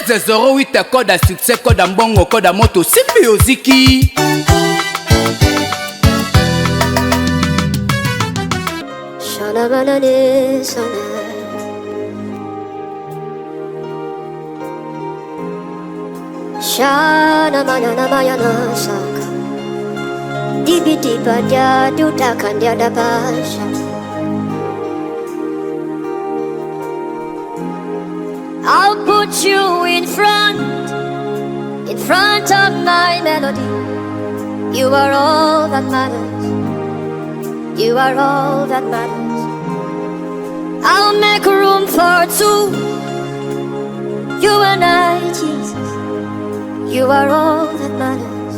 13 08 code ya succès, code ya mbongo, code ya moto, simbi oziki. Shana banane sana. Shana manana mayana saka. Dibi diba dia duta kandia da basha. I'll put you in front of my melody. You are all that matters. You are all that matters. I'll make room for two. You and I, Jesus. You are all that matters.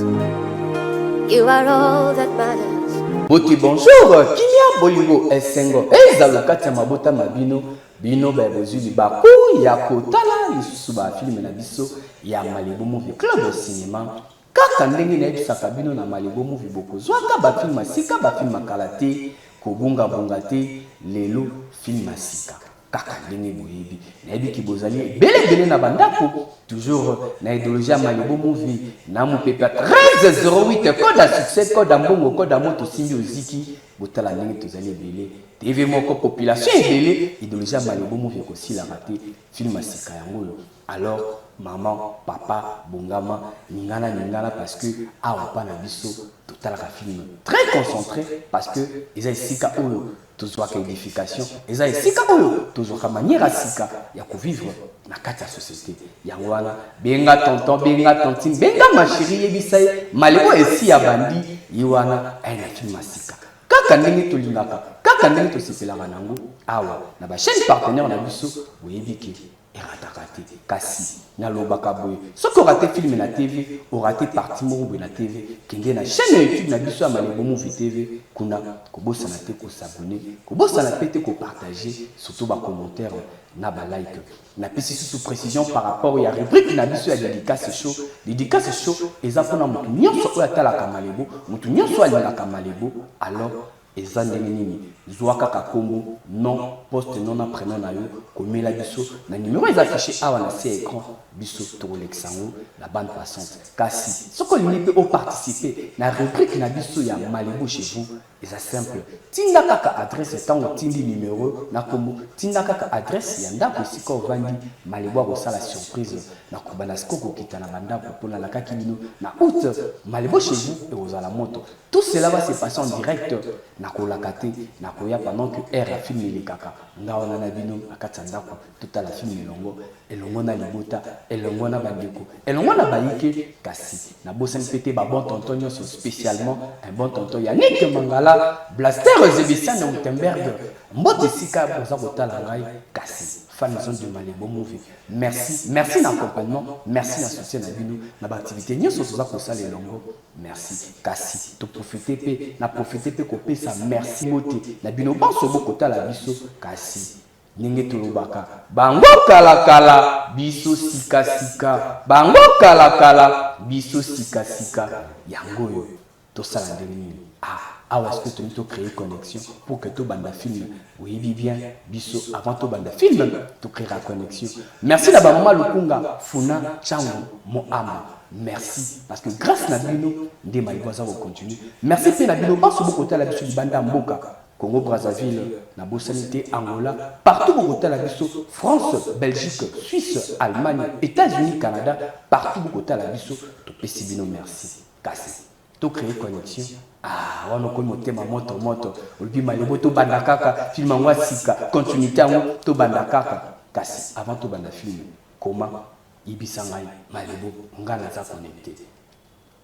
You are all that matters. Boti bonjour, kimia, bolingo, esengo ezala kati ya mabota ma bino. Bino ba bozwi libaku ya kotala lisusu bafilms na biso ya Malebo Movie Club Cinéma. Kaka ndenge nayebisaka bino, na Malebo Movie bokozwaka bafilms ya sika, bafilms ya kala te, kobungabunga te. Lelo film ya sika, kaka ndenge boyebi, nayebiki bozali ebele ebele na bandako, toujours na idéologie ya Malebo Movie na mopepe ya 1308, code ya succès, code ya mbongo, code ya moto, osimbi oziki. Botala ndenge tozali ebele, TV moko, population ebele. Idéologie ya Malebo Movie ekosilaka te. Film ya sika yango oyo. Alors maman, papa, bongama, ningana ningana, parce que awa pa na biso totalaka film très concentré, parce que eza esika oyo tozwaka édification, eza esika oyo tozwaka manière ya sika ya kovivre na kati ya société. Yango wana, benga tonton, benga tantine, benga ma chérie, yebisa ye Malebo esi ya bandi ye wana aye na film ya sika, kaka ndenge tolingaka, kaka ndenge tosepelaka nango awa na bachaîne partenaire na biso. Boyebi ke erataka te. Kasi nalobaka boye: soki orater film na TV, orater partie moko boye na TV, kende na chaîne ya YouTube na biso ya Malebo Movie TV. Kuna kobosana te kos'abonner, kobosana mpe te kopartager, surtout bacommentaire na balike. Napesi susu précision par rapport ya rubrique na biso ya dédicace show. Dédicace show eza mpona motu nyonso oyo atalaka Malebo, motu nyonso oyo alingaka Malebo. Alors eza ndenge nini? Zwa kaka nkombo, nom, poste nom na prénom na yo, komela biso na numéro eza affiché awa na se écran. Biso tokolekisa yango na bande passante. Kasi soki olingi mpe oparticiper na rubrique na biso ya Malebo chez vous, eza simple: tinda kaka adresse. Ntango otindi numéro na nkombo, tinda kaka adresse ya ndako esika ovandi. Malebo akosala surprise na kobanda sikoyo kokita na bandako, mpo nalakaki bino na août Malebo chez vous ekozala moto. Tout cela va se passer en direct. Nakolaka te, nakoya pendant que heure ya film elekaka, nga wana na bino na kati ya ndako, totala film elongo, elongo na libota, elongo na bandeko, elongo na bayike. Kasi nabosani mpe te babon tonton nyonso, spécialement un bon tonton Yannick Mangala, Blaster Zebisian Wittenberg. Mbote esika boza kotala ngai. Kasi fan zone de Malebo Movie, merci, merci na accompagnement, merci na soutien na bino na baactivité nyonso toza kosala elongo, merci. Kasi toprofite mpe, na profite mpe kopesa merci mote na bino banso bokotala biso. Kasi ndenge tolobaka, bango kalakala, biso sikasika, bango kalakala, biso sikasika. Yango oyo tosala ndenge nini? Ah, awa sikoyo tolingi tocréer connexion pour que tobanda film. Oyebi bien, biso avant tobanda film, tocréera connexion. Merci na bamama Lukunga, Funa Changu, Moama, merci, parce que grâce na bino nde Malebo aza kocontinue. Merci mpe na bino banso bokotala biso libanda ya mboka, Congo Brazzaville, nabosani te Angola, partout bokotala biso, France, Belgique, Suisse, Allemagne, États-Unis, Canada, partout bokotala biso, topesi bino merci. Kasi tocréer connexion. Ah, wana okomi motema moto moto, olobi Malebo, tobanda kaka film yango ya sika, continuité yango, tobanda kaka. Kasi avant tobanda film, koma yebisa ngai: Malebo, ngai naza connecté.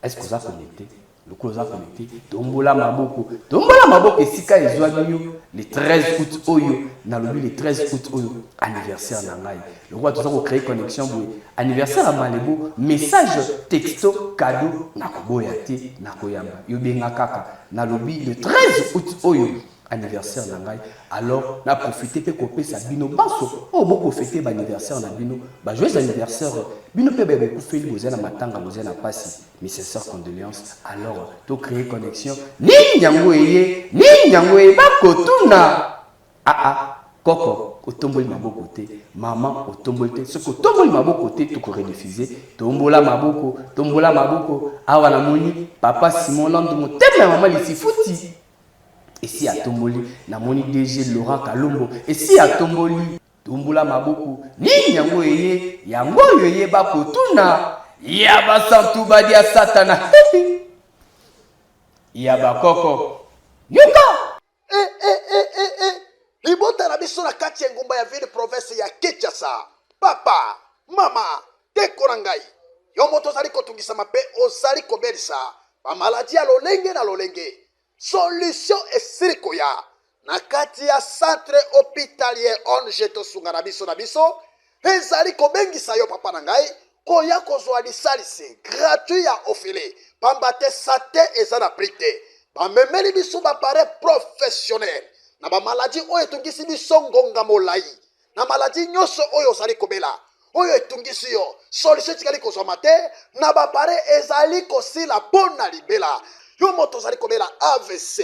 Est ce que oza connecté? Lokola oza connecté, tombola maboko, tombola maboko esika ezwami yo. Le 13 août oyo, nalobi le 13 août oyo, anniversaire na ngai. Lokola toza kocréer connexion boye, anniversaire ya Malebo, message, texto, cadeau, nakoboya te, nakoyamba yo. Benga kaka, nalobi le 13 août oyo, anniversaire na ngai. Alors na profite mpe kopesa bino banso oyo bokofêter baanniversaire na bino bajoyeux anniversaire. Bino mpe baye bokufeli, boza na matanga, boza na pasi, mes sincères condoléances. Alors tocréer connexion. Nini yango eye? Nini yango eye? Bakotuna aa koko. Otomboli maboko te, mama otomboli te. Soki otomboli maboko te, tokorediffuse. Tombola maboko, tombola maboko. Awa namoni papa Simon Landu, motema ya mama Lisifuti esi atomboli. Namoni DG Laurent Kalombo esi atomboli. Tombola maboko. Nini yango eye? Yango oyo eye bakotuna ya basantu badia satana ya bakoko. Yoka! Eh, eh, eh, eh, eh. Libota na biso na kati ya engumba ya ville province ya Kinshasa. Papa, mama, ndeko na ngai, yo moto ozali kotungisama mpe ozali kobelisa bamaladi ya lolenge na lolenge, solution esili koya na kati ya centre hospitalier ONG Tosunga na biso na biso ezali kobengisa yo papa na ngai koya kozwa lisalisi gratuit ya ofele, pamba te sante eza na prix te. Bamemeli biso baappareil professionnel na bamaladi oyo etungisi biso ngonga molai, na maladi nyonso oyo ozali kobela, oyo etungisi yo, solution etikali kozwama te na baappareil ezali kosila mpo na libela. Yo moto ozali kobela AVC,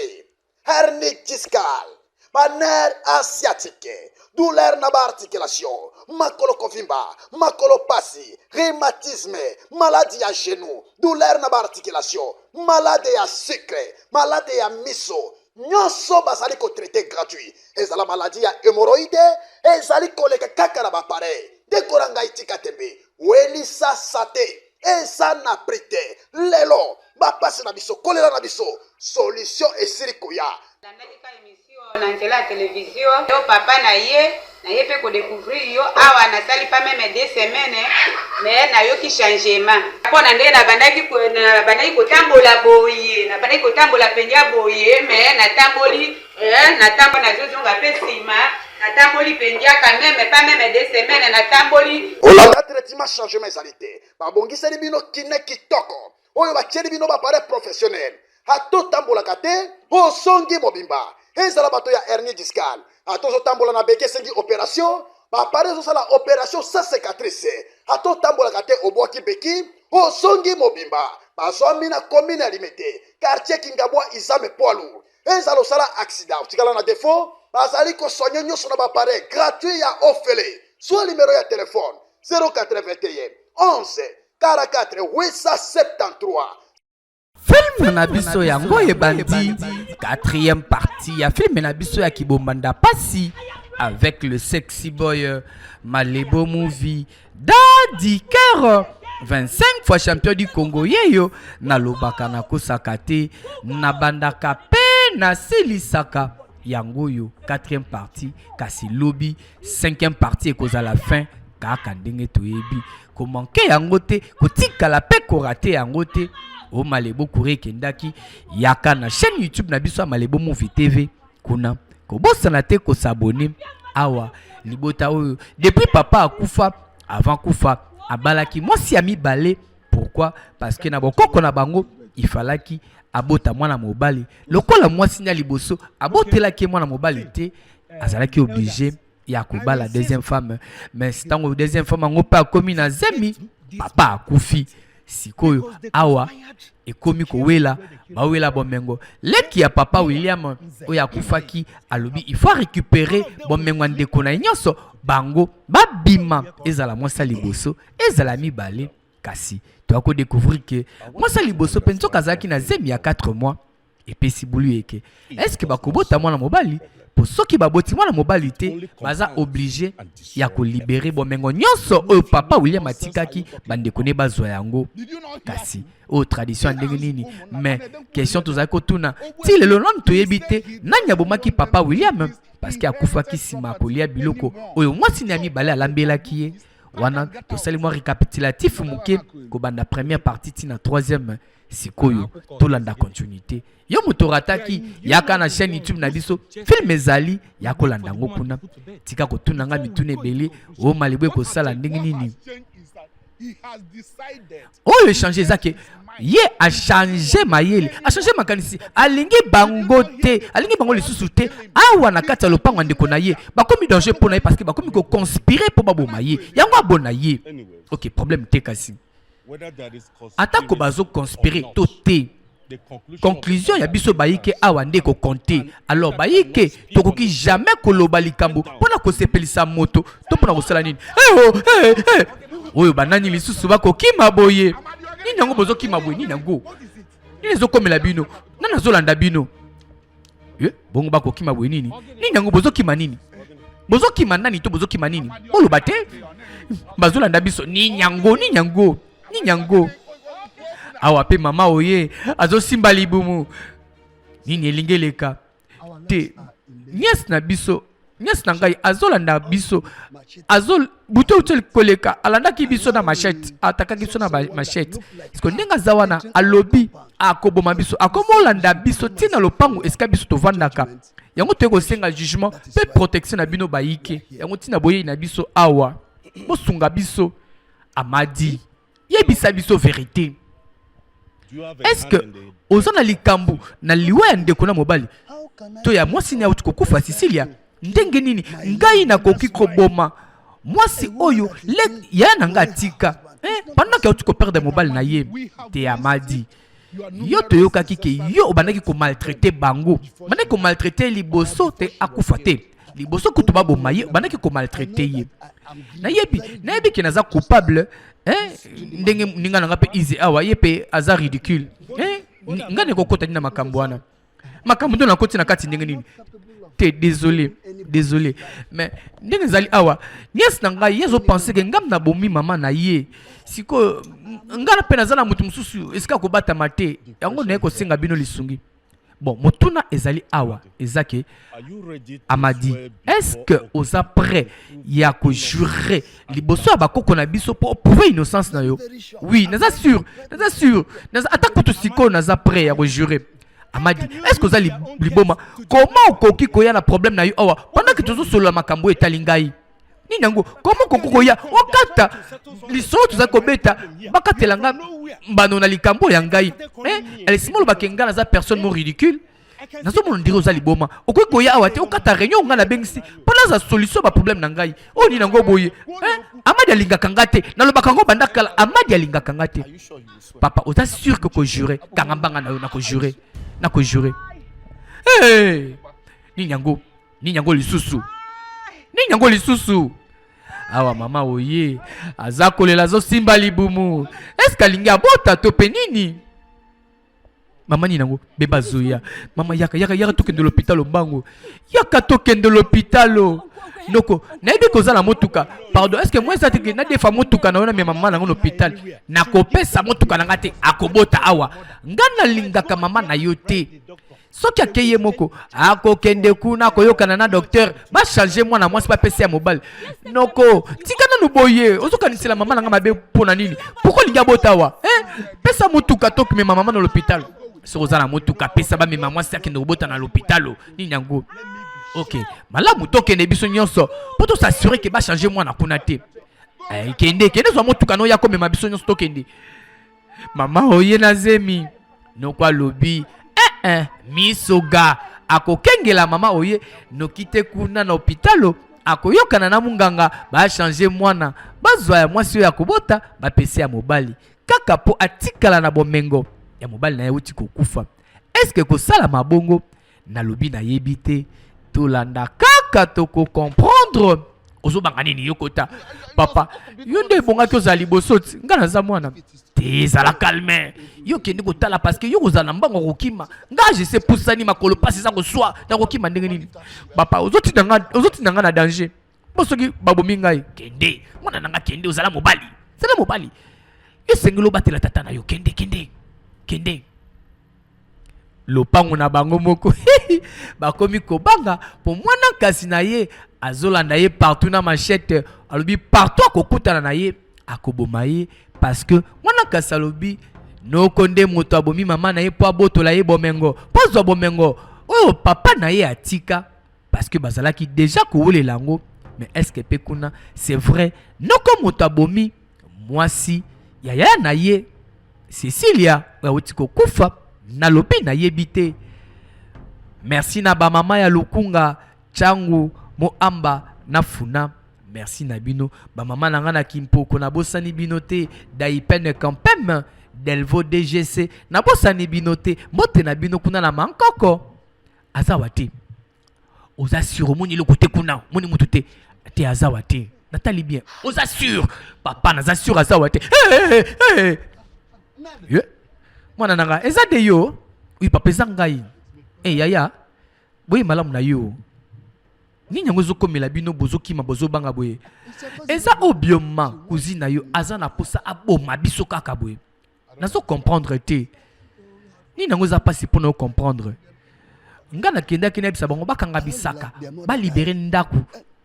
hernie discale, ba nerf asiatique, douleur na ba articulation, makolo kovimba, makolo pasi, rhumatisme, maladi ya genou, douleur na ba articulation, malade ya sucre, malade ya miso, nyonso bazali kotraite gratuit. Ezala maladi ya hemoroide, ezali koleka kaka na bapareil. Ndeko na ngai, tika tembe, welisa sate eza na prix te. Lelo bapasi na biso, kolela na biso, solution esili koya. Nalandaki ka emission na nzela ya television yo papa na ye na ye pe ko decouvrir yo awa nasali pas meme deux semaines mais nayoki changement mpo na ndenge nabandaki nabandaki kotambola boye nabandaki kotambola mpenza boye mais natamboli eh, natamboli nazozonga mpe nsima natamboli mpenza quand meme pas meme deux semaines natamboli. Olanda traitement, changement ezali te. Babongiseli bino kine kitoko oyo batieli bino baappareil professionnel, ata otambolaka te osongi mobimba. Ezala bato ya hernie discale, ata ozotambola na beke esengi opération, baappareil ezosala opération sans cicatrice. Ata otambolaka te obwaki beki osongi mobimba. Bazwami na commune ya Limete, quartier Kingabwa, Izame poids lourd. Ezala osala accident otikala na défaut, bazali kosoigne nyonso na baappareil gratuit ya ofele. Zwa numero ya telefone 081 11 44 873. Film na biso yango ebandi, quatrième partie ya film na biso ya Kibombanda Pasi avec le sexy boy Malebo Movie Daddy Cœur, 25 fois champion du Congo. Yeyo nalobaka, nakosaka te, nabandaka pe nasilisaka. Yango oyo quatrième partie, kasi lobi cinquième partie ekozala fin kaka ndenge toyebi. Komanke yango te, kotikala mpe korate yango te. O Malebo Courrier ekendaki, yaka na chaîne YouTube na biso ya Malebo Movie TV kuna, kobosana te kosabone. Awa libota oyo, depuis papa akufa, avant kufa abalaki mwasi ya mibale. Pourquoi? Parce que na bokoko na bango ifalaki abota mwana mobali. Lokola mwasi ya liboso abotelaki ye mwana mobali te, azalaki obligé ya kobala deuxième femme. Mais ntango deuxième femme yango mpe akomi na zemi, papa akufi. Sikoyo awa ekomi kowela, bawela bomengo. Leki ya papa William oyo akufaki alobi il faut récupérer bomengo ya ndeko na ye nyonso. Bango babima, ezala mwasi ya liboso, ezala mibale. Kasi toya kodécouvrir ke mwasi ya liboso mpe nzoka azalaki na zemi ya 4 mois. Epesi bulu eke est-ce bakobota mwana mobali, po soki baboti mwana mobali te, baza obligé ya kolibérer bomengo nyonso oyo papa William atikaki, bandeko ne bazwa yango. Kasi oyo tradition ya ndenge nini? Mais question tozali kotuna ti lelo, nanu toyebi te nani abomaki papa William, parce que akufaki nsima ya kolia biloko oyo mwasi na ya mibale alambelaki ye. Wana tosali mwa récapitulatif moke kobanda première partie ti na troisième. Sikoyo tolanda continuité. Yo moto orataki, yaka na chaîne YouTube na biso, film ezali ya kolanda yango kuna. Tika kotuna nga mituna ebele. Oyo Malebo ekosala ndenge nini? Oyo échange eza ke ye achange mayele, achange makanisi, alingi bango te, alingi bango lisusu te. Awa na kati ya lopango ya ndeko na ye, bakomi danger mpo na ye, parce que bakomi koconspire mpo baboma ye. Yango abona ye, ok, problème te. Kasi atako bazoconspire to te, Conclusion ya biso bayike awa nde ekokonte. Alors bayike tokoki jamais koloba likambo mpo na kosepelisa moto to mpo na kosala nini. Eh oh, eh, eh. Oyo banani lisusu bakokima boye? Nini yango bozokima boye? Nini yango? Nini ezokomela bino? Nani azolanda bino? Eh, bongo bakokima boye nini? Nini yango bozokima nini? Bozokima nani to bozokima nini? Boloba te. Bazolanda biso nini yango? Nini yango? Nini yango? Awa pe mama oye azosimba libumu. Nini elingi eleka? Te. Nièce na biso, nièce na ngai azolanda biso. Azo butu euti koleka alandaki biso na machette, atakaki biso na machette. Siko ndenge aza wana alobi akoboma biso, akomolanda biso ti na lopango esika biso tovandaka. Yango toye kosenga jugement pe protection na bino bayike. Yango ntina boyei na biso awa. Bosunga biso. Amadi, yebisa biso verite. Est-ce que oza na likambo na liwa ya ndeko na mobali to ya mwasi ni auti kokufa Cecilia? Ndenge nini ngai nakoki koboma mwasi oyo ya na ngai atika eh, pendant que auti koperdre mobali na ye te? Amadi, yo toyokaki ke yo obandaki komaltraite bango, obandaki komaltraite liboso te akufa te, liboso kutu baboma ye, obandaki komaltraite ye. Nayebi, nayebi ke naza coupable eh, ndenge ninga na nga mpe ize awa ye mpe aza ridicule eh, nga nekokota nini na makambo wana? Makambo ndo nakoti na kati ndenge nini te? Désolé, désolé, mais ndenge ezali awa, nièce na ngai ye azopense ke ngam nabomi mama na ye. Sikoyo ngai mpe naza na moto mosusu esika kobatama te, yango naye kosenga bino lisungi. Bon, motuna ezali awa eza ke Amadi, est-ce que oza prêt ya kojurer liboso ya bakoko na biso mpo oprouve innocence na yo? Oui, naza sûr, naza sûr, naza ata kutu sikoyo naza prêt ya kojurer. Amadi, est-ce que oza liboma? Comment okoki koya na problème na yo awa pendant que tozosolola makambo etali ngai? Nini yango? Comment okoki koya okata lisolo tozali kobeta, bakatela nga mbano na likambo ya ngai? Eh, alisima olobake ngai naza personne mo ridicule. Nazomona ndire oza liboma. Okoki koya awa te okata réunion ngai nabengisi mpo naza solution ba problème na ngai oyo. Nini yango boye? Eh, Amadi alingaka nga te, nalobaka yango banda kala. Amadi alingaka nga te. Papa, oza sûr que kojurer? Kanga mbanga na yo, nakojurer, nakojurer. Hey! Nini yango? Nini yango lisusu? Nini yango lisusu? Awa mama oye aza kolela, azosimba libumu. Eske alingi abota to mpe nini? Mama, nini yango? Beba azoya. Mama, yaka, yaka, yaka, tokende l'hôpital mbango. Yaka, tokende l'hôpital. Noko, nayebi koza na motuka. Pardon, est ce que moi eza te nadefa motuka na yo, namema mama nango na hôpital? Nakopesa motuka na nga te, akobota awa. Nga nalingaka mama na yo te. Soki akei ye moko, akokende kuna koyokana na docteur, bachange mwana mwasi, bapesi ya mobali. Noko, tika nanu boye, ozokanisela mama na nga mabe mpo na nini? Pourquoi olingi abota awa? Eh? Pesa motuka, tokimema mama na l'hôpital. Soki oza na motuka, pesa, bamema mwasi akende kobota na l'hôpital. Nini yango? Ok, malamu, tokende biso nyonso mpo tosasure ke bachange mwana kuna te. Eh, kende, kende zwa motuka no ya komema biso nyonso, tokende. Mama oye na zemi. Noko alobi eh, eh, misoga akokengela mama oye noki te kuna na hopitalo, akoyokana na munganga, bachange mwana, bazwa ya mwasi oyo akobota, bapesi ya mobali kaka mpo atikala na bomengo ya mobali na ye auti kokufa. Eske kosalama bongo? Nalobi nayebi te, tolanda kaka tokocomprendre. Ozobanga nini? Yo kota. Papa, yo nde ebongaki ozala liboso ti nga naza mwana te. Ezala calme, yo kende kotala, parce que yo kozala na mbango kokima. Nga je sais pusani makolo pasi eza koswa, nakokima ndenge nini? Papa, ozotinda nga, ozotinda nga na danger. Bo soki babomi ngai? Kende, mwana na nga, kende, ozala mobali, zala mobali. Esengeli obatela tata na yo. Kende, kende, kende. Lopango na bango moko bakomi kobanga mpo mwana nkasi na ye azolanda ye partout na machette. Alobi partout akokutana na ye akoboma ye, parce que mwana nkasi alobi noko nde moto abomi mama na ye mpo abotola ye bomengo, mpo azwa bomengo oyo papa na ye atika, parce que bazalaki déjà kowelela yango. Mais est ce que mpe kuna c'est vrai noko moto abomi mwasi ya yaya na ye Cecilia oyo awuti kokufa? Nalobi nayebi te. Merci na bamama ya Lukunga, Changu, Moamba na Funa. Merci na bino bamama na nga na Kimpoko, nabosani bino te. Daipene Campem. Delvo DGC nabosani bino te mbote na bino kuna na mankoko aza wa te oza sur omoni eloko te kuna omoni motu te te aza wa te natali bien oza sur papa naza sur aza wa te hey, hey, hey. Yeah. mwana na ngai eza de yo oui papa eza ngai hey, yaya boye malamu na yo nini yango ezokomela bino bozokima bozobanga boye eza obioma cousine na yo aza na posa aboma biso kaka boye nazo comprendre te nini yango eza mpasi mpona yo comprendre nga nakendaki nayebisa bango bakanga bisaka balibere ndako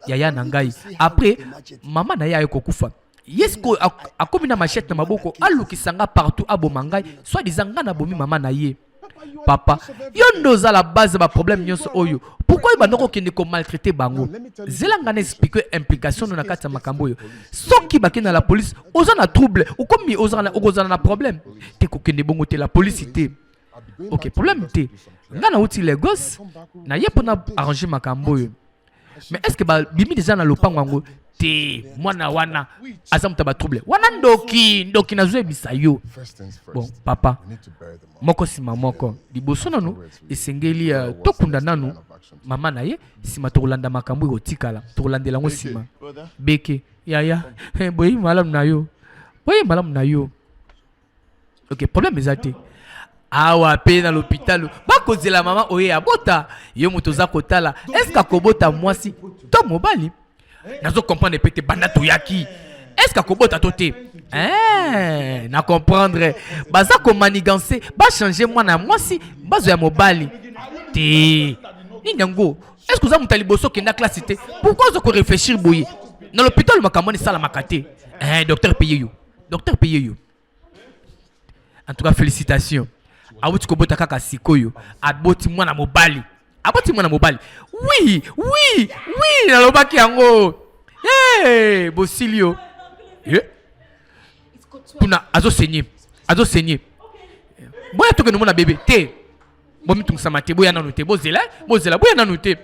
yaya na ngai après mama na ye aye kokufa ye sikoyo akomi na machette na maboko alukisa nga partout aboma ngai soit disant nga nabomi mama na ye papa yo nde oza la base ya baproblème nyonso oyo pourkui ebanda kokende komaltraite bango zela ngai na explike implication no na kati ya makambo oyo soki bakende na la police oza na trouble okomi okozala na problème te kokende bongo te la police te ok problème te ngai nauti lagos naye mpona arranger makambo oyo mais est ce que babimi deja na lopango yango te mwana wana aza moto ya batrouble wana ndoki ndoki nazoyebisa yo bon papa moko nsima moko liboso nanu esengeli uh, tokunda nanu mama na ye nsima tokolanda makambo ekotikala tokolandela yango nsima beke yaya eh, boyebi malamu na yo boyebi malamu na yo ok problème eza te awa mpe na lopitalo bakozela mama oye abota yo moto oza kotala eske akobota mwasi to mobali nazo comprendre mpe te banda toyaki eske akobota to te eh, na comprendre baza komaniganse bachange mwana ya mwasi bazo ya mobali te nini yango eske oza moto ya liboso okenda classe te pourkui oza koreflechir boye na lopitalo makambo wana esalamaka te eh, docteur paye yo docteur paye yo en tout cas félicitations awuti kobota kaka sikoyo aboti mwana mobali aboti mwana mobali oui oui oui nalobaki yango hey, bosili yo yeah. kuna azosenye azosenye boya tokende omona bebe te bomitungisama te boya nanu te bozela bozela boya nanu te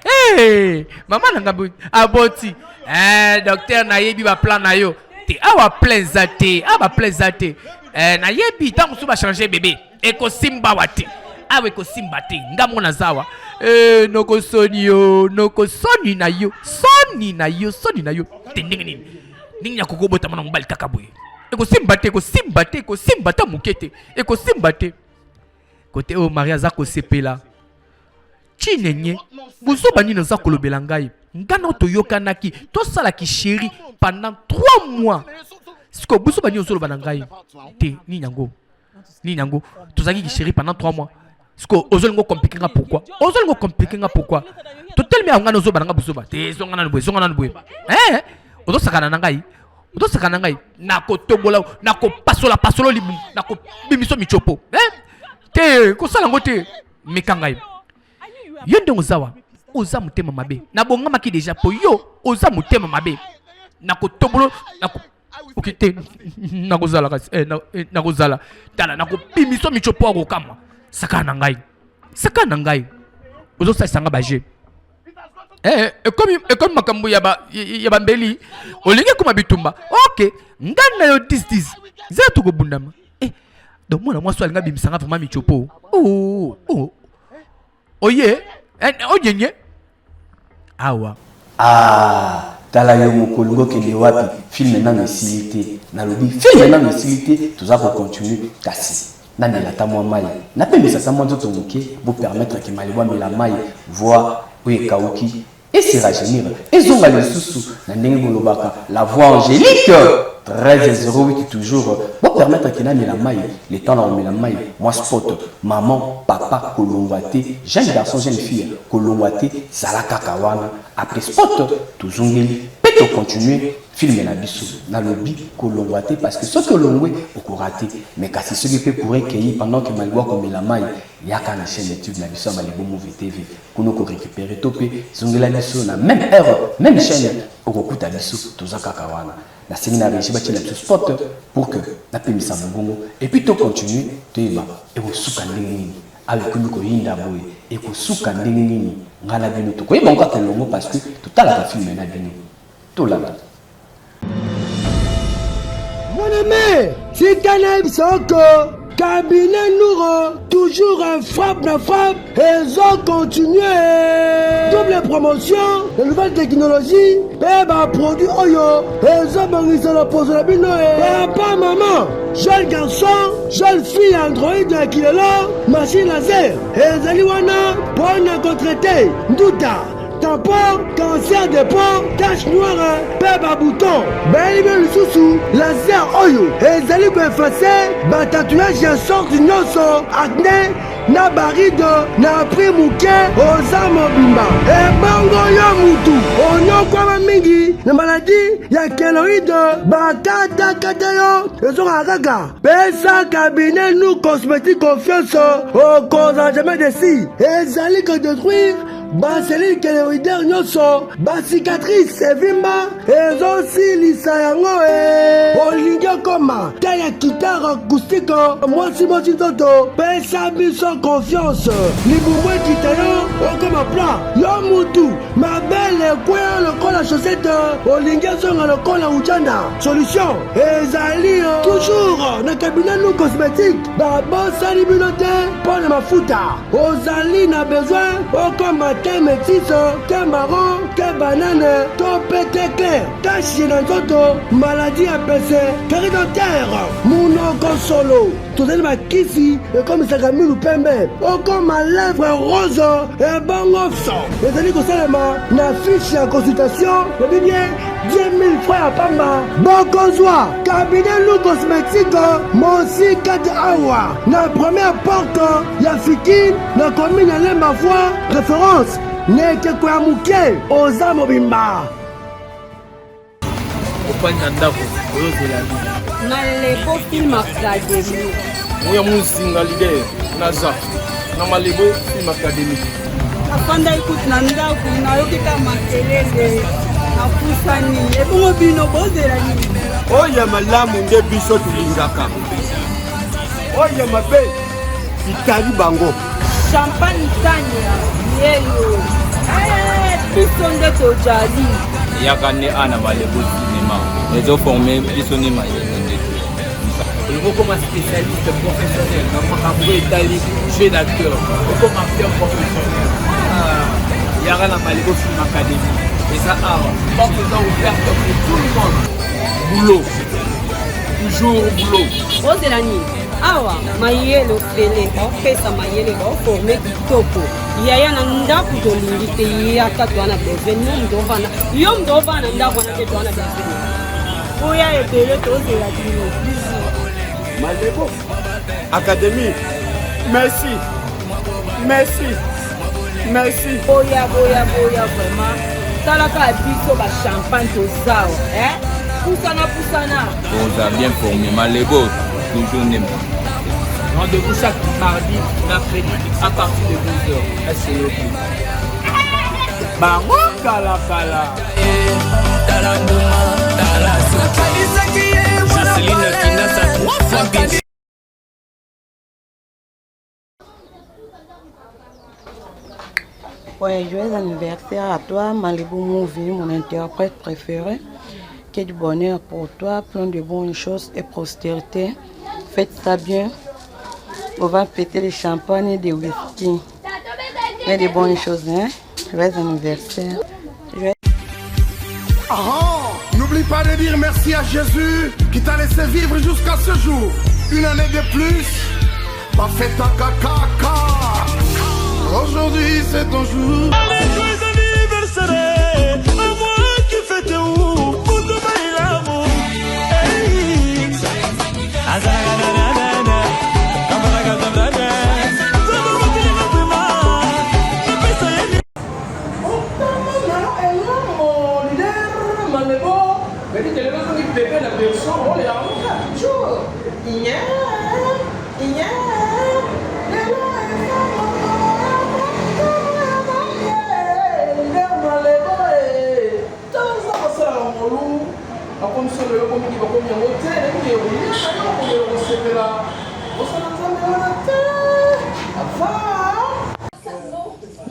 hey, mama na ngai aboti eh, docteur nayebi baplan na yo te awa plein eza te awa baplan eza te eh, nayebi ntango mosusu bachange bebe ekosimba awa te awa ekosimba te nga moko naza awa eh, noko soni yo noko soni na yo soni na yo soni na yo te ndenge nini ndenge ya kokobota mwana mobali kaka boye ekosimba te ekosimba te ekosimba ata moke te ekosimba te kote oyo marie aza kosepela chinenye buzoba nini oza kolobela ngai ngai nao toyokanaki tosalaki sheri pendant 3 mois sikoyo buzoba nini ozoloba na ngai te nini yango nini yango tozalaki kisheri pendant 3 mois sikoyo ozolinga okomplike nga pourquoi ozolinga okomplike nga pourquoi totelemi yango ngai ozoba na ngai buzoba te ezonga nanu boye ezonga nanu boye eh ozosakana na ngai ozosaka na ngai nakotombola nakopasola pasola libumu nakobimiso michopo eh? te kosala yango te meka ngai yo ndenge oza wa oza motema mabe nabongamaki deja mpo yo oza motema mabe nakotombolo nako oke te nakozala kasi eh, eh, nakozala tala nakobimiso michopo akokamwa sakana na ngai sakana na ngai ozosalisa nga baje Eh, ekomi ekomi makambo ya ba ya bambeli olingi ekoma bitumba ok ngai na yo 10 10 zela tokobundama eh, donc mwana mwasi alingi abimisa nga vraiment michopo oh, oh. oye eh, onyenye awa ah tala yo moko olingi okende wapi filme nano esili te nalobi filme nano esili te toza kocontinue kasi Namela ata mwa mayi, napemisa ata mwa nzoto moke, bo permettre que Malibu amela mayi, voix oyo ekawuki e se rajeunir, ezonga lisusu na ndenge bolobaka la voix angelique 13:08 toujours, bo permettre que namela mayi, le temps na komela mayi, mwa spot, maman, papa kolongwa te, jeune garçon, jeune fille kolongwa te, zala kaka wana, après spot tozongeli pe to continuer Film na biso nalobi kolongwa te parce que soki olongwe oko rate mais kasi soki pe courant ekeyi pendant que Malibu akomela mayi yaka na chaine YouTube na biso ya Malibu Movie TV kuna oko recuperer to pe zongela biso na meme heure meme chaine okokuta biso toza kaka wana nasengi na regie batiela biso spot pour que napemisa mongongo et puis to continuer toyeba ekosuka ndenge nini awa ekomi koyinda boye ekosuka ndenge nini ngai na bino tokoyeba yango kaka elongo parce que totalaka film na bino Tolanda. Mon aimé! Tika nayebisa yo ko cabinet Nouro toujours un frappe na frappe ezo continuer double promotion ya nouvelle technologie mpe baproduit oyo ezobongisa loposo na bino e papa mama jeune garçon jeune fille android ya kilelo machine laser ezali wana mpo na kotraite nduta tampon cancer de peau tache noire mpe babouton bayebi bino lisusu laser oyo ezali koefase batatouage ya sorte nyonso acne na baride na prix moke oza mobimba ebongo yo mutu onyokwama mingi na maladi ya keloide bakatakata yo ezongaka kaka pesa cabinet nu cosmétique confiance okozala jamais desi ezali kodetruire baselile keloïdaire nyonso bacicatrice evimba ezosilisa yango e olingi okoma te ya kitare acoustique mwasi mwasi nzoto pesa biso confiance libumu ekita yo okoma plat yo mutu mabele ekweya lokola chaussette olingi ezonga lokola ujana solution ezali toujours na cabinet nu cosmétique babosani bino te mpo na mafuta Ozali na besoin okoma te metisse, te marron, te banane to mpe te clair, tache na nzoto, maladie ya pese, carie dentaire, munoko solo. Tozali bakisi ekomisaka minu pembe, okoma lèvre rose ebongo so. Ezali kosalema na fiche ya consultation, lobi bien 10 000 francs ya pamba bokozwa cabinet lu cosmétique mosika te awa na première porte ya fikin na commune ya lemba voi référence na ekeko ya moke oza mobimba ofandi na ndako ozozela nini na lebo film academy oya muzinga leader naza na malebo film academy nafandaki kutu na ndako nayoki ka makelele napusani ebongo bino bozela nini oyo ya malamu nde biso tolingaka oyo ya mabe bitali bango champagne tania yeyo eh, biso nde tojali yaka nde ana malebo cinema ezoforme biso nde mayele nde olingi okoma spécialiste professionnel na makambo oyo etali jeu d'acteur okoma acteur professionnel ah, yaka na malebo film academy eza awa porte eza ouverte pour tout le monde boulot toujours boulot ozela nini awa mayele ofele baopesa mayele baoforme kitoko yaya na ndako tolingi te yaka toa na besoin yo moto ovanda yo moto ovanda na ndako wana te toa na besoin oya ebele tozela bino bizu malebo académie merci merci merci boya boya boya vraiment talaka biso bachampagne tozawa eh? pusana pusana oza bien formé malebo toujours nde Rendez-vous chaque mardi, mercredi à partir de 12h. SCOP. Bango kala kala. Jocelyne Kinasa, trois fois bien. Ouais, joyeux anniversaire à toi, Malibu Movie, mon interprète préféré. Que du bonheur pour toi, plein de bonnes choses et prospérité. Faites ça bien. On va péter les champagne et des whisky. Et des bonnes choses, hein. Joyeux anniversaire. Joyeux... Ah, n'oublie pas de dire merci à Jésus qui t'a laissé vivre jusqu'à ce jour. Une année de plus, pas fait ta caca. Aujourd'hui, c'est ton jour. Joyeux anniversaire à moi qui fête où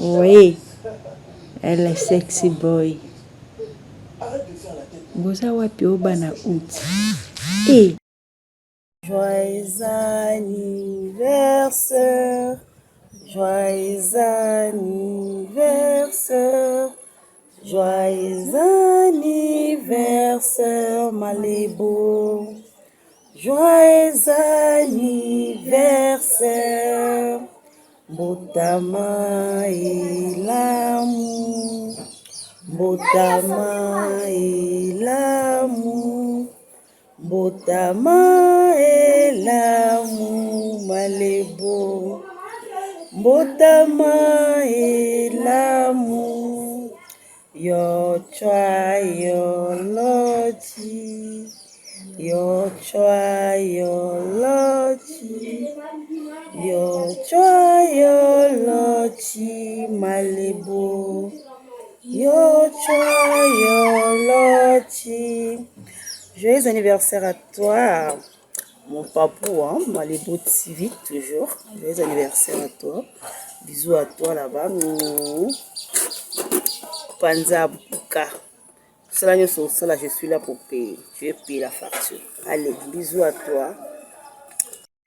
Oui, elle est sexy boy. Boza wapi o bana out? Eh. Joyeux anniversaire, joyeux anniversaire, joyeux anniversaire Malebo. Joyeux anniversaire, Mbotama elamu, Mbotama elamu. Mbotama elamu malebo Mbotama elamu yo chwa yo lochi yo chwa yo lochi yo chwa yo lochi malebo yo chwa yo lochi. Joyeux anniversaire à toi, mon papou, hein, Malebo TV, toujours. Joyeux anniversaire à toi. Bisous à toi là-bas. Panza Buka. Cela je suis là pour payer. Je vais payer la facture. Allez, bisous à toi.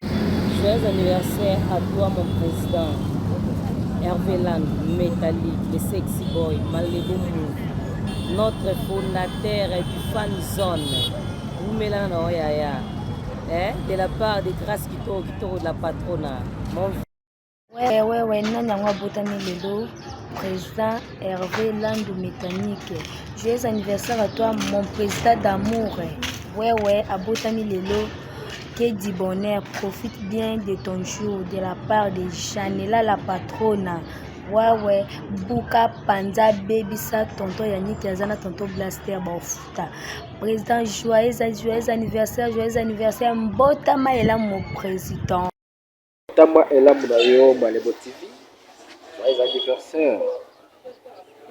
Joyeux anniversaire à toi, mon président. Hervé Land, Métallique, le Sexy Boy, Malebo Move, notre fondateur du Fan Zone. Oumela na Oyaya. Eh, de la part de Grâce Kitoro, Kitoro de la patrona. Mon Ouais, ouais, ouais, nani yango abotami lelo président Hervé Landu Mécanique. Joyeux anniversaire à toi, mon président d'amour. Ouais, ouais, abotami lelo. Que du bonheur, profite bien de ton jour de la part de Janela la patrona. Ouais, ouais, buka panza bebisa tonton Yannick aza na tonton Blaster baofuta. Président, joyeux, joyeux anniversaire, joyeux anniversaire. Mbotama elamu mon président. Tama elamu na yo Malebo TV. Joyeux anniversaire.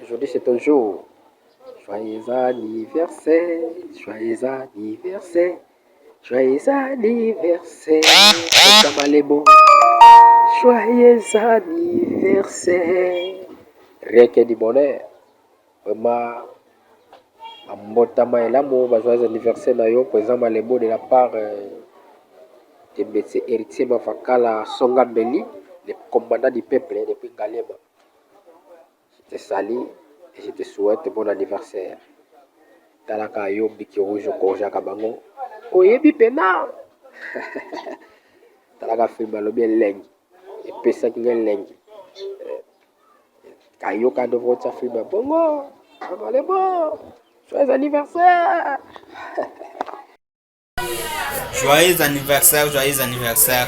Aujourd'hui c'est ton jour. Joyeux anniversaire. Joyeux anniversaire. Joyeux anniversaire. Président Malebo. Joyeux anniversaire. Rien que du bonheur. Vraiment. Mbotama elamu ba joyeux anniversaire na yo président Malebo de la part de M. Héritier Mavakala Songa Mbeli, le commandant du peuple depuis Ngaliema. Je te salue et je te souhaite bon anniversaire. Talaka yo biki rouge okorjaka bango. Oyebi pena. Talaka film alobi elengi. Epesaki nga elengi. Kayoka ndovo tia film bongo. Malebo. Joyeux anniversaire. Joyeux anniversaire, joyeux anniversaire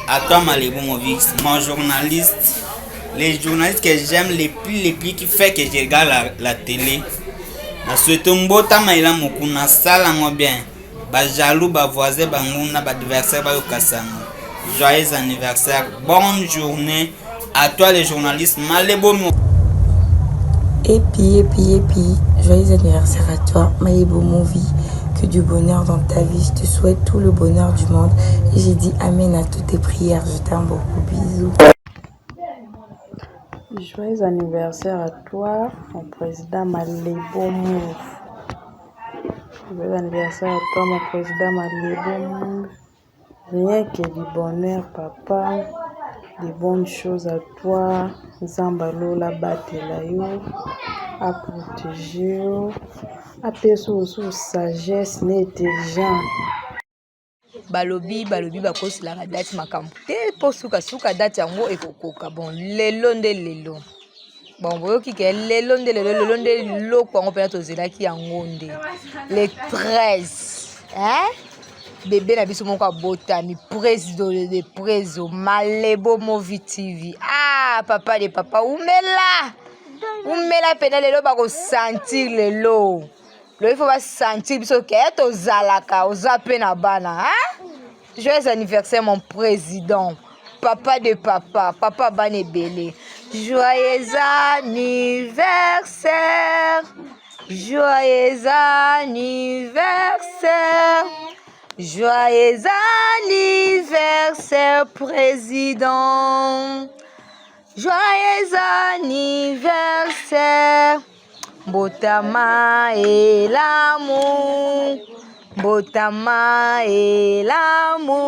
à toi Malebo Movix, mon journaliste, les journalistes que j'aime les plus, qui fait que je regarde la télé. Na souhaite mbotama elamu kuna sala ngo bien. Ba jaloux, ba voisins, ba nguna, ba adversaires, ba yokasango. Joyeux anniversaire, bonne journée à toi les journalistes Malebo Movix. Et puis, et puis, et puis, joyeux anniversaire à toi, Malebo Movie. Que du bonheur dans ta vie. Je te souhaite tout le bonheur du monde. Et j'ai dit amen à toutes tes prières. Je t'aime beaucoup. Bisous. Joyeux anniversaire à toi, mon président Malebo Move. Joyeux anniversaire à toi, mon président Malebo Move. Rien que du bonheur, papa. De bonnes choses à toi. Nzambe alola abatela yo, aprotéger yo, apesa oyo sagesse na intelligence. Balobi balobi bakoselaka date makambo te, mpo sukasuka date yango ekokoka. Bon, lelo nde lelo. Bon, boyoki ke lelo nde lelo, lelo nde leloko yango mpena tozelaki yango nde le 13, hein? Bebe na biso moko abotami, président de préso Malebo Movi TV. Ah, papa de papa, umela umela pena. Lelo bakosentir, lelo lelo ifo basentir biso ke tozalaka, oza mpe na bana, hein? Joyeux anniversaire, mon président, papa de papa, papa bana ebele. Joyeux anniversaire, joyeux anniversaire, joyeux anniversaire, président. Joyeux anniversaire. Mbotama elamu. Mbotama elamu,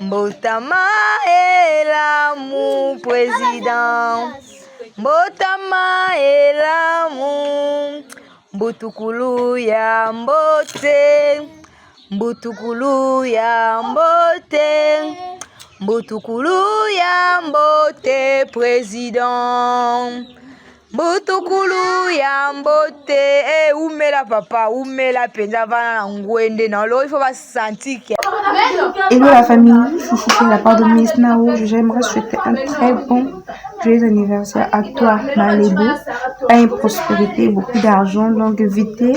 mbotama elamu president, mbotama elamu, mbutukulu ya mbote, mbutukulu ya mbote, mbutukulu ya mbote president. Butukulu ya mbote e umela papa umela mpenza vana na ngwende na lo il faut basanti ke Hello la famille, ici c'est la part de Miss Nao. J'aimerais souhaiter un très bon joyeux anniversaire à toi, Malebo. Paix et prospérité, beaucoup d'argent, longévité.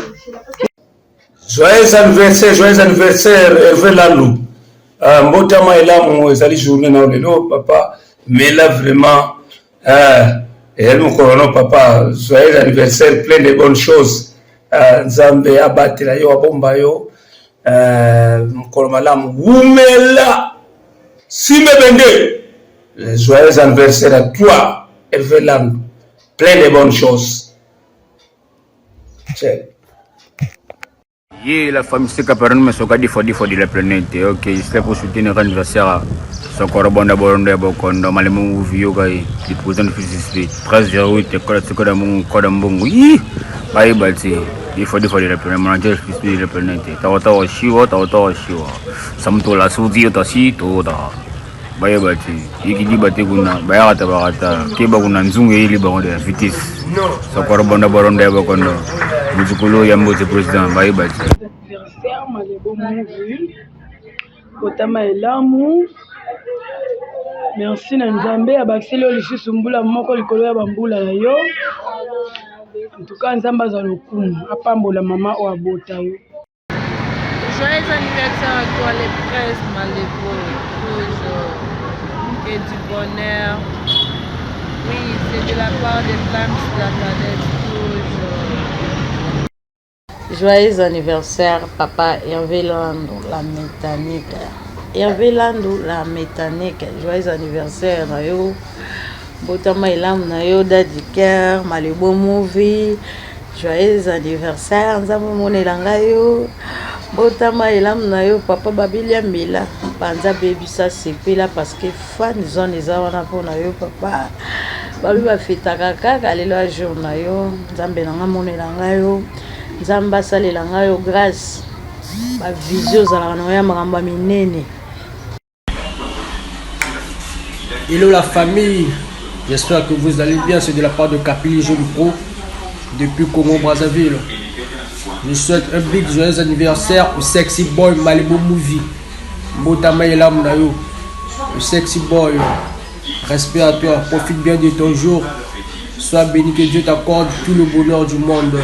Joyeux anniversaire, joyeux anniversaire Hervé Lalu. Euh, mbotama elamu ezali journée na lelo papa mela vraiment euh, ezali mokolo no papa joyeux anniversaire plein de bonnes choses euh, nzambe abatela yo abomba yo euh, mokolo malamu wumela simbe bende joyeux anniversaire à toi Hervé Lalu plein de bonnes choses Check. Yeah, la famille c'est Cameroun, mais soka di fois de la planète. Ok, je suis là pour soutenir l'anniversaire à Sokoro Bonda Borondo ya Bokondo, Malemo Yoga, le président du FCSP, 13 08, Koda Koda Mbongo, Koda Mbongo, Yi, Baye Bati, di fois de la planète, manager FCSP de la planète, Tawa Tawa Shiwa, Tawa Tawa Shiwa, Samtola Suzi, Otasi, Toda. Bayeba te yikidi bate kuna bayakata bakata keba kuna nzungu eyeli bango de vitesse sokoro bonda boronda ya bokondo muzukulu ya mbote president bayeba te. Anniversaire Malebo Movie botama elamu merci na nzambe abakiseli yo lisusu mbula moko likolo ya bambula na yo antuka nzambe azwa lokumu apambola mama oyo abota yo. Joyeux anniversaire à toi les princes Malebo, toujours. Que du bonheur. Oui, c'est de la part des Flammes de la planète, toujours. Joyeux anniversaire papa Hervé Lando la mécanique. Hervé Lando la mécanique. Joyeux anniversaire na yo. Botama elamu na yo Daddy Cœur, Malebo Movie. Joyeux anniversaire Nzambe omonela ngai yo. Botama elamu na yo papa Babilia Mila. Panza bebisa sepela parce que fan zone eza wana mpo na yo papa. Babi bafetaka kaka lelo ya jour na yo. Nzambe na ngai amonela ngai yo. Nzambe asalela ngai yo grâce. Ba vision ozalaka na yo ya makambo ya minene. Hello la famille, j'espère que vous allez bien, c'est de la part de Kapili Jeune Pro depuis Congo Brazzaville. Je souhaite un big joyeux anniversaire au sexy boy Malibu Movie. Mbotama elamu na yo. Le sexy boy, respect à toi, profite bien de ton jour. Sois béni que Dieu t'accorde tout le bonheur du monde.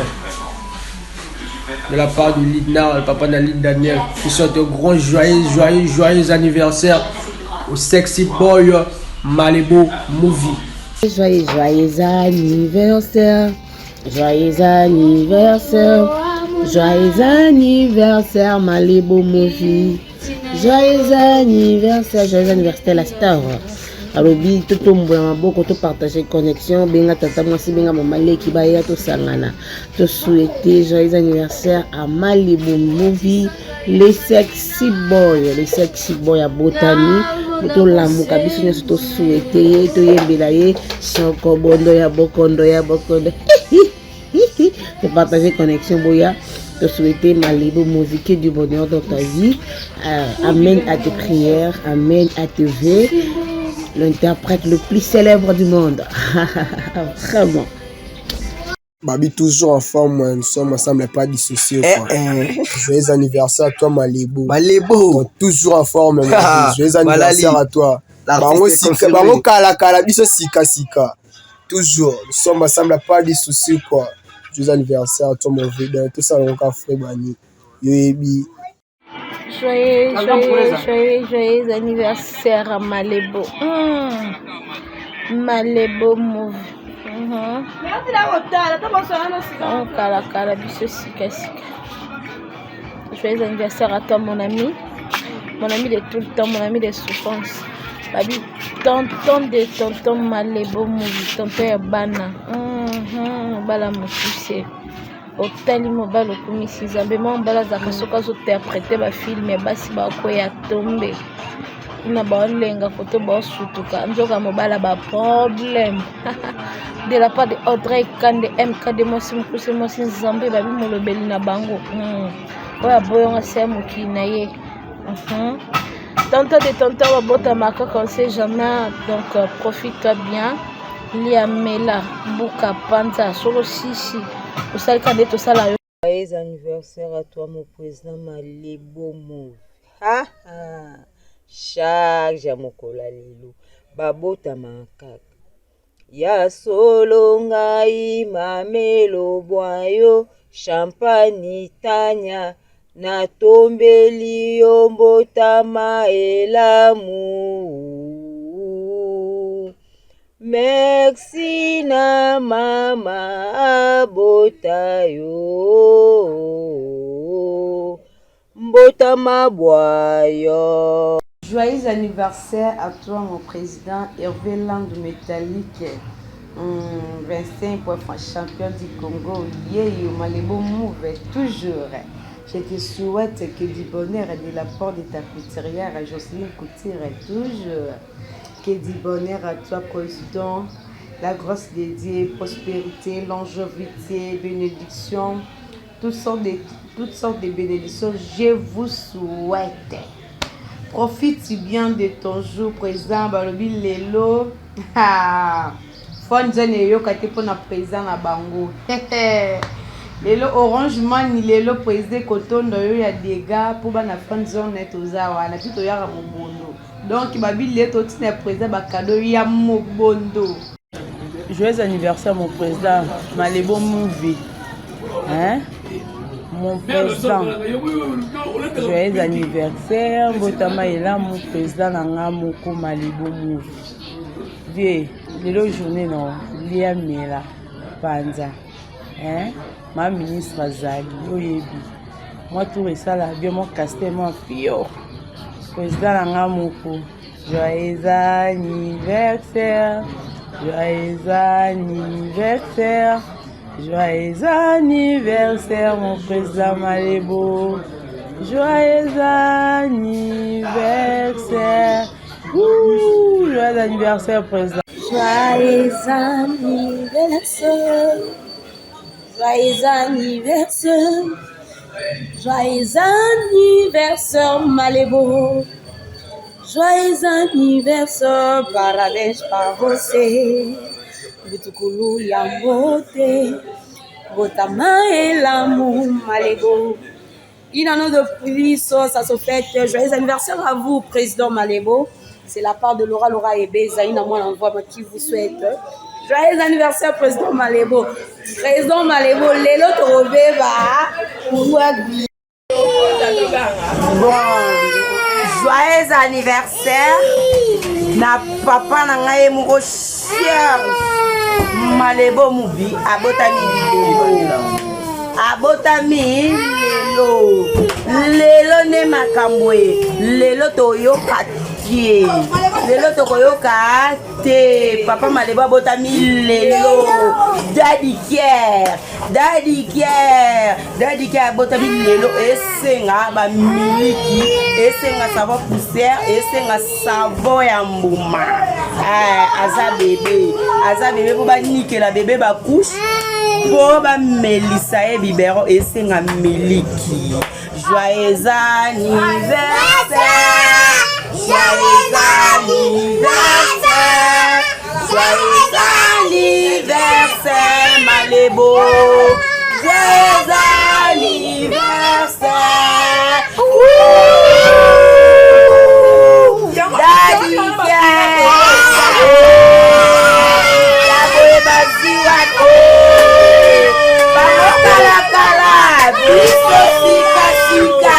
De la part de Lidna, le papa d'Aline Daniel. Je souhaite un grand joyeux, joyeux, joyeux anniversaire au sexy boy Malibu Movie. Joyeux, joyeux anniversaire, joyeux anniversaire, joyeux anniversaire Malibu Movie. Joyeux anniversaire, joyeux anniversaire la star. alobi totombola maboko topartage connexion benga tata mwasi benga mama leki baya tosangana tosouhaite joyeux anniversaire à Malibu Movie le sexy boy le sexy boy abotami tolamuka biso nyonso tosouhaite ye toyembela ye sokobondo ya bokondo ya bokondo de partager connexion boya te souhaiter Malibu Movie que du bonheur dans ta vie euh, amen à tes prières amen à tes vœux l'interprète le plus célèbre du monde vraiment Babi toujours en forme, nous sommes ensemble, pas dissociés. Quoi. Eh, eh. Joyeux anniversaire à toi, Malebo. Malebo. Donc, toujours en forme, Joyeux anniversaire à toi. Bango sika, bango kala kala, biso sika sika. Toujours, nous sommes ensemble, pas dissociés quoi. Joyeux anniversaire à toi, mon vieux. Tout ça, on a frère Bani. Yoyebi. Joyeux, joyeux, joyeux, joyeux anniversaire à Malebo. Mmh. Malebo move. Mm -hmm. Oh, kala kala biso sika sika. Joyeux anniversaire à toi mon ami. Mon ami de tout le temps, mon ami de souffrance. Babi tonton de tonton Malebo movie, tonton ya bana. Mm -hmm. Bala mokuse. Otali mobali okumisi Nzambe. Mwa mobali azalaka soki azointerprete bafilme basi bakweya tombe kuna baolenga koto baosutuka nzoka mobali ba problème de la part de Audrey Kande MKD mwasi mokuse mwasi Nzambe babi molobeli na bango oyo aboyonga se ya mokili na ye Tantôt de tantôt babotama kaka on sait jamais donc euh, profite bien lia mela buka panza soko sisi osali kaka nde tosala yo. Joyeux anniversaire à toi mon président Malebo Move. Ha ha. Charge ya mokolo ya lelo babotamaka kaka ya solo ngai mamelo bwa yo champagne tanya natombeli yo mbotama elamu merci na mama abota yo mbotama bwa yo. Joyeux anniversaire à toi mon président Hervé Landu Metallique hum, 25 points champion du Congo yeyo Malebo Move toujours je te souhaite que du bonheur de la part de ta couturière Jocelyne Couture toujours que du bonheur à toi président la grâce de Dieu prospérité longévité bénédiction toutes sortes de, toutes sortes de bénédictions je vous souhaite profite bien de ton jour président balobi lelo fone zone eyoka te mpona président na bango lelo orange money lelo président kotonda yo ya dega mpo bana fone zone toza wana mpe toyaka mobondo donc babi lelo totina ya président bakado ya mobondo. Joyeux anniversaire mon président Malebo Movie hein mon président joyeux anniversaire mbotama elamu président na nga moko Malebo Movie vie lelo journée na lia mela panza hein ma ministre azali oyebi mwa tour esala bien mwa castel mwa pio président na nga moko joyeux anniversaire joyeux anniversaire joyeux anniversaire mon président Malebo joyeux anniversaire Ouh, joyeux anniversaire président. Joyeux anniversaire. Joyeux anniversaire. Joyeux anniversaire Malebo. Joyeux anniversaire, parabéns pra você. Butukulu ya mbote, botama elamu Malebo. Une année de plus, ça se fête. Joyeux anniversaire à vous, président Malebo. C'est la part de Laura Laura Ebe, Zaina Mwana qui vous souhaite. Joyeux anniversaire, président Malebo. Président Malebo, lelo tobeba. Bon, joyeux anniversaire na papa na ngai ye moko Serge Malebo Mubi abotami lelo abotami lelo lelo nde makambo ye lelo toyoka te lelo tokoyoka te papa Malebo abotami lelo Daddy Kier Daddy Kier Daddy Kier abotami lelo esenga bamiliki esenga savon poussière esenga savon ya mbuma eh, aza bebe aza bebe mpo banikela bebe bacouche mpo bamelisa ye bibero esenga miliki joyeux anniversaire joyeux anniversaire joyeux anniversaire Malebo joyeux anniversaire Ouh! Daddy ya boye bazwi wapi bango kalakala biso sikasika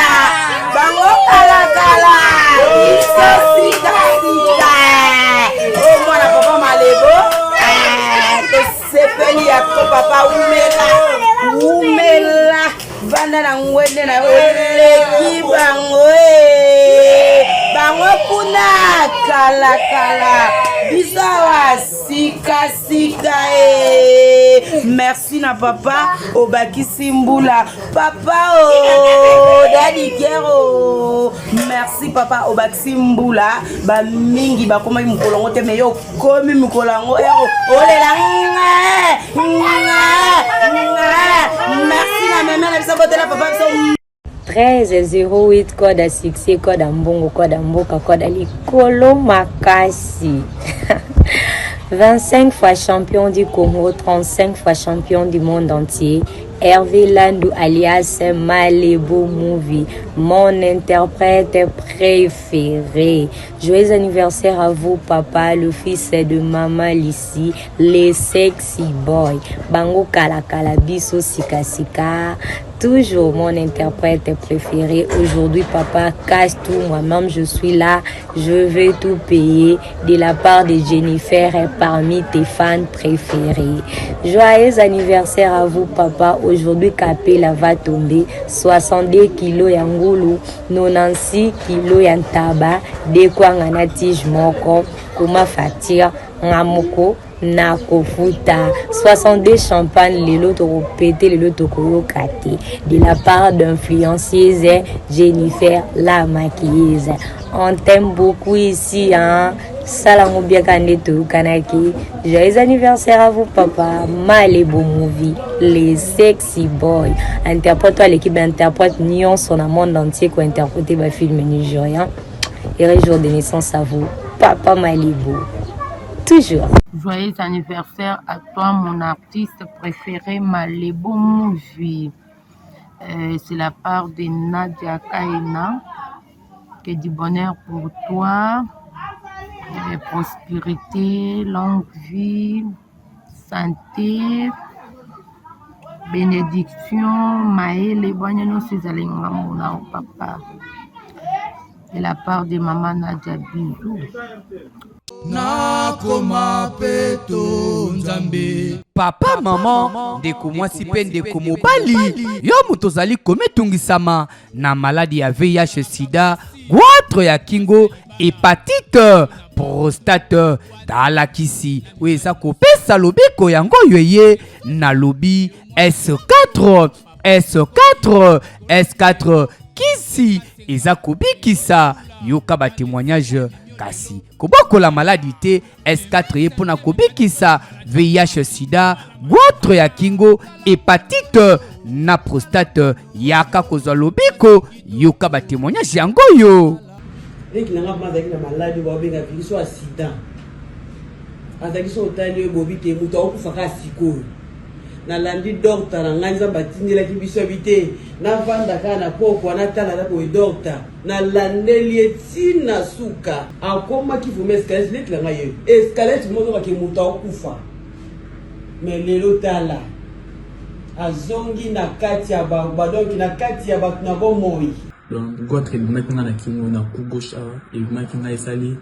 bango kalakala biso sikasika o mwana papa Malebo eh, tosepeli ya to papa umela umela vanda na ngwende na yo oleki bango e bango kuna kalakala biso awa sikasika e. Merci na papa obakisi mbula papa o oh, dadi kero merci papa obakisi mbula bamingi bakomaki mokolo yango te me yo okomi mokolo yango ero olela merci na meme na biso botela papa biso 13 08 code ya succès code ya mbongo code ya mboka code ya likolo makasi 25 fois champion du Congo 35 fois champion du monde entier Hervé Landou alias Malebo Movie mon interprète préféré joyeux anniversaire à vous papa le fils de maman Lissy les sexy boy bango kala kala biso sika sika toujours mon interprète préféré. Aujourd'hui, papa casse tout. Moi-même, je suis là. Je vais tout payer de la part de Jennifer et parmi tes fans préférés. Joyeux anniversaire à vous, papa. Aujourd'hui, Kapela va tomber. 62 kilos ya ngulu, 96 kilos ya ntaba, dekwanga na tige moko, kuma facture, nga moko nakofuta 62 champagne lelo tokopete lelo tokoyoka te de la part d'influenceuse Jennifer la maquilleuse on t'aime beaucoup ici hein sala ngo biaka nde toyokanaki joyeux anniversaire à vous papa malebo movie les sexy boy interprète oyo aleki bainterprète nyonso na monde entier kointerprète bafilme nigérien heureux jour de naissance à vous papa malebo toujours Joyeux anniversaire à toi, mon artiste préféré, Malebo Movie. C'est la part de Nadia Kaina. Que du bonheur pour toi, prospérité, longue vie, santé, bénédiction, mayele, bwanya nyonso ezali ngambo na yo papa. De la part de maman Nadia, bisous. Nakoma peto Nzambe. Papa, mama, ndeko mwasi mpe ndeko mobali, yo moto ozali komitungisama na maladi ya VIH sida, goitre ya kingo, hepatite, prostate, tala kisi oyo eza kopesa lobiko yango oyo eye nalobi S4 S4 S4 kisi eza kobikisa. Yoka ba témoignage kasi kobokola maladi te. S4 ye mpo na kobikisa VIH sida, goitre ya kingo, hepatite na prostate. Yaka kozwa lobiko, yoka ba témoignage yango oyo. Leki na nga vraimen azalaki na maladi oyo baobenga virus oyo ya sida. Azalaki so otali oyo bobi te moto akokufa kaka sikoyo. Nalandi docteur na ngai Nzambe atindelaki biso abi te navanda kaka na pokwa natala na boye docteur nalandeli ye ti na suka akomaki vraimen escalette leki na ngai ye escalette vraimen ozokake moto akokufa mais lelo tala azongi na kati ya ba donc na kati ya bato na bomoi. Donc goitre ebimaki nga na kingo na cou gauche awa ebimaki nga esali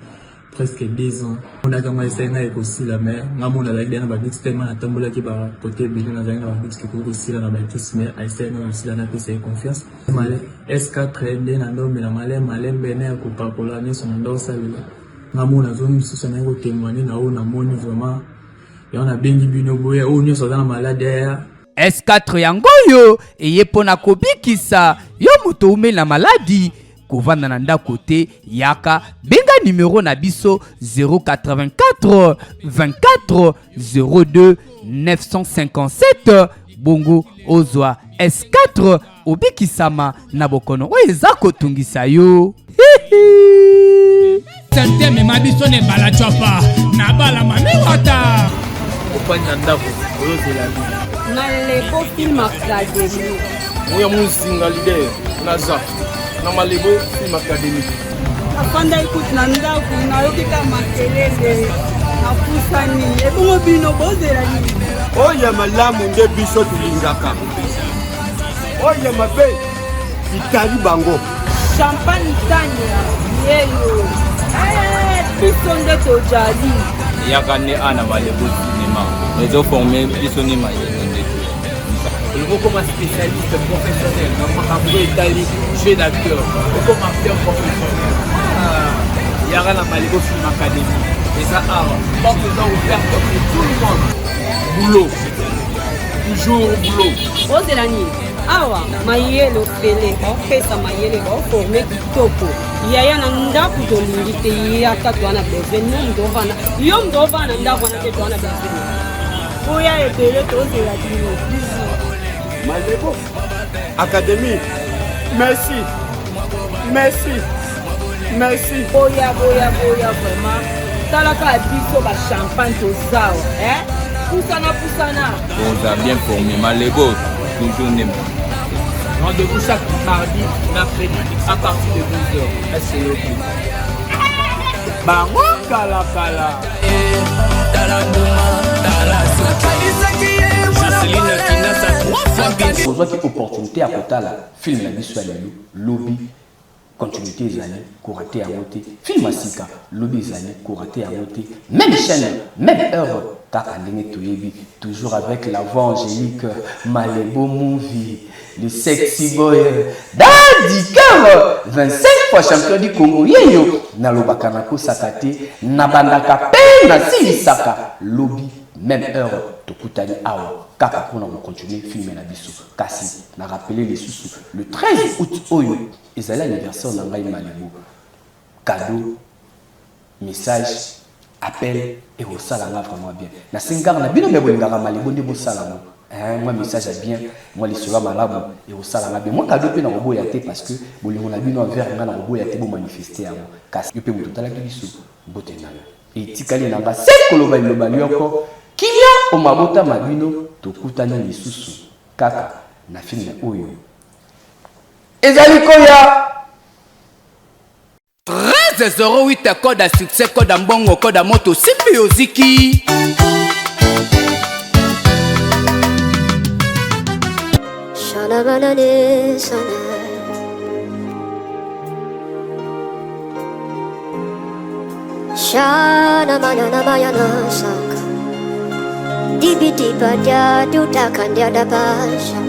presque 2 ans monaki yango esali nga ekosila mais nga mona azalaki deja na babix tellement natambolaki bakote ebele nazalaki na babix ekoki kosila na bakisi mais esali nga kosila napesa ye confiance S4 nde na ndomela malem malembe na ya kopakola nyonso na ndo osalela nga mona azongi lisusu naye kotemoigne na oyo namoni vraiment yango nabengi bino boya oyo nyonso aza na maladi aya S4 yango oyo eye mpo na kobikisa yo moto oumeli na maladi. Kovanda na ndako te, yaka benga numero na biso 084 24 02 957 bongo ozwa S4 obikisama na bokono oyo eza kotungisa yo. Hihi. Sante mema biso na ebala chapa na bala mami wata. Ofandi na ndako ozozela nini? Malebo Film Academy. Oyo muzinga leader naza na Malebo Film Academy. Nafandaki kutu na ndako nayoki kaka makelele napusani ebongo bino bozela nini? Oyo ya malamu nde biso tolingaka, oyo ya mabe bitali bango. Champagne Tania yeyo eh, biso nde tojali yaka nde ana Malebo Cinema ezoforme biso nde mayele nde olingi okoma spécialiste professionnel na makambo oyo etali jeu d'acteur, okoma acteur professionnel, yaka na Malebo Film Academy. Eza awa, porte eza ouverte pour tout le monde. Boulot. Toujours boulot. Ozela nini? Awa mayele ofele baopesa mayele baoforme kitoko yaya na ndako tolingi te yaka toa na besoin yo moto ovanda yo moto ovanda na ndako wana te toa na besoin boya ebele tozela bino bisous Malebo Académie merci merci merci boya boya boya vraiment tala kaka biso ba champagne tozawa eh? pusana pusana Oza bien formé Malebo toujours nde Rendez-vous chaque mardi, mercredi à partir de 12h. SCOP. Bango kala kala. Ozwaki opportunité ya kotala film na biso ya lelo lobi continuité ezali korate yango te film ya sika lobi ezali korate yango te même chaîne même heure kaka ndenge toyebi toujours avec la voix angélique Malebo Movie le sexy boy Daddy Cœur 25 fois champion du Congo yeyo nalobaka nakosaka te nabandaka pe nasilisaka lobi même heure tokutani awa kaka mpona kocontinue filme na biso kasi na rappele lisusu le 13 août oyo ezali anniversaire na ngai Malebo cadeau message appel ekosala nga vraiment bien nasengi kaka na bino me bolingaka Malebo nde bosala ngo Hein, mwa message ya bien mwa lisolo ya malamu ekosala nga bien mwa cadeau mpe nakoboya te parce que bolingo na bino envers nga nakoboya te bomanifeste yango kasi yo mpe moto otalaki biso mbote na yo etikali na nga se koloba liloba lyoko kimia o mabota ma bino tokutani lisusu kaka na filme oyo ezali koya 13 08 code ya succès code ya mbongo code ya moto simbi oziki Shalabalale sana. Shana manana mayana saka. Dibi diba dia duta kandia da basha.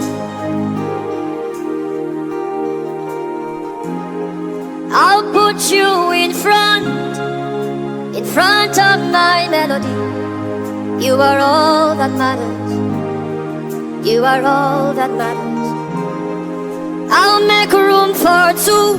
I'll put you in front, in front of my melody. You are all that matters. You are all that matters. I'll make room for two.